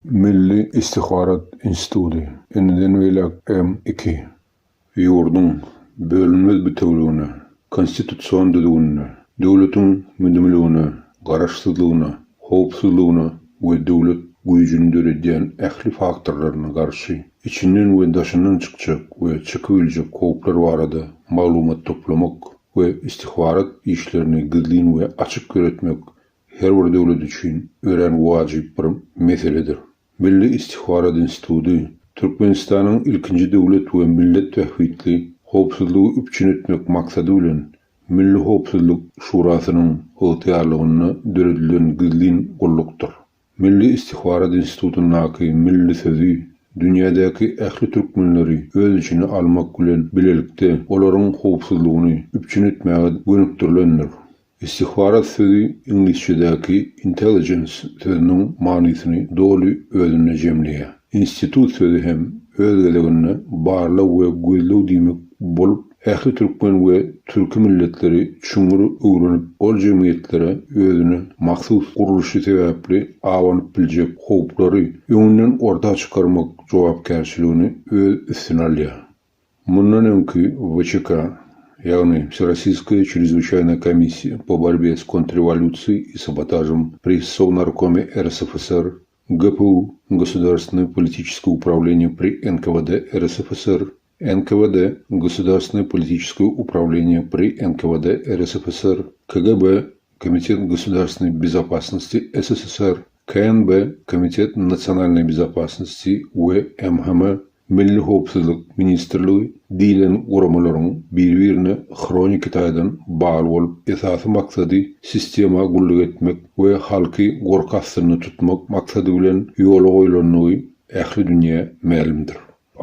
Milli istihbarat instituty, indiden beýläk M-iki, ýurduň bölünmez bitewüligine, konstitusion düzgünine, döwletiň müdimiligine, garaşsyzlygyna, howpsuzlygyna we döwlet güýjüni döredýän ähli faktorlaryna garşy içinden we daşyndan çykjak we çykybiljek howplar barada maglumat toplamak we istihbarat işlerini gizlin we açyk ýöretmek her bir döwlet üçin örän wajyp bir meseledir. Milli istihbarat instituty Türkmenistanyň ilkinji döwlet we millet bähbitli howpsuzlygy üpjün etmek maksady bilen Milli howpsuzlyk şurasynyň ygtyýarlygynda döredilen gizlin gullukdyr. Milli istihbarat institutyndaky milli sözi dünýädäki ähli türkmenleri öz içine almak bilen bilelikde olaryň howpsuzlygyny üpjün etmäge gönükdirilendir. Istihbarat sözi iňlisçedäki intelligence sözüniň manysyny doly özünde jemleýär. Institut sözi hem öz gezeginde barlag we gözleg diýmek bolup, ähli türkmen we türki milletleri çuňňur öwrenip, ol jemgyýetlere özüne mahsus gurluşy sebäpli abanyp biljek howplary öňünden orta çykarmak jogapkärçiligini öz üstüne alýar. Mundan öňki WÇK, ýagny Wserossiýskaýa çrezwyçaýnaýa komissiýa po borbe s kontrrewolýusiýey i sabotažem pri Sownarkome RSFSR, GPU, Gosudarstwennoe politiçeskoe uprawleniýe pri NKWD RSFSR, NKWD, Gosudarstwennoe politiçeskoe uprawleniýe pri NKWD RSFSR, KGB, Komitet gosudarstwennoý bezopasnosti SSSR, KNB, Komitet nasionalnoý bezopasnosti we MHM, Milli howpsuzlyk ministrligi, diýlen guramalaryň biri-birine hroniki taýdan bagly bolup, esasy maksady sistema gulluk etmek we halky gorky astynda tutmak maksady bilen ýola goýlandygy ähli dünýä mälimdir.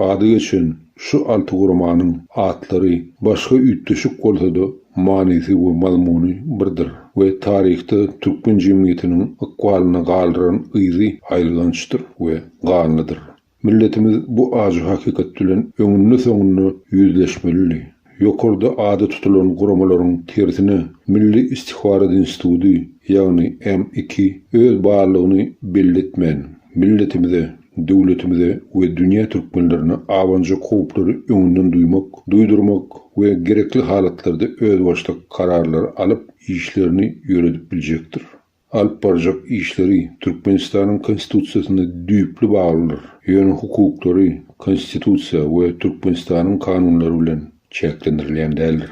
Ady geçen şu alty guramanyň atlary başga üýtgeşik bolsa-da, manysy we mazmuny birdir we taryhda türkmen jemgyýetiniň ykbalynda galdyran yzy aýylgançdyr we ganlydyr. Milletimiz bu ajy hakykat bilen öňünde-soňunda ýüzleşmelidi. Ýokarda ady tutulan guramalaryň tersine, Milli istihbarat instituty, ýagny M-iki öz barlygyny belli etmän, milletimize, döwletimize we dünýä türkmenlerine abanjak howplary öňünden duýmak, duýdurmak we gerekli halatlarda özbaşdak kararlar alyp, işlerini ýöredip biljekdir. Alyp barjak işleri Türkmenistanyň Konstitusiýasyna düýpli baglydyr, ýöne hukuklary Konstitusiýa we Türkmenistanyň kanunlary bilen çäklendirilýän däldir.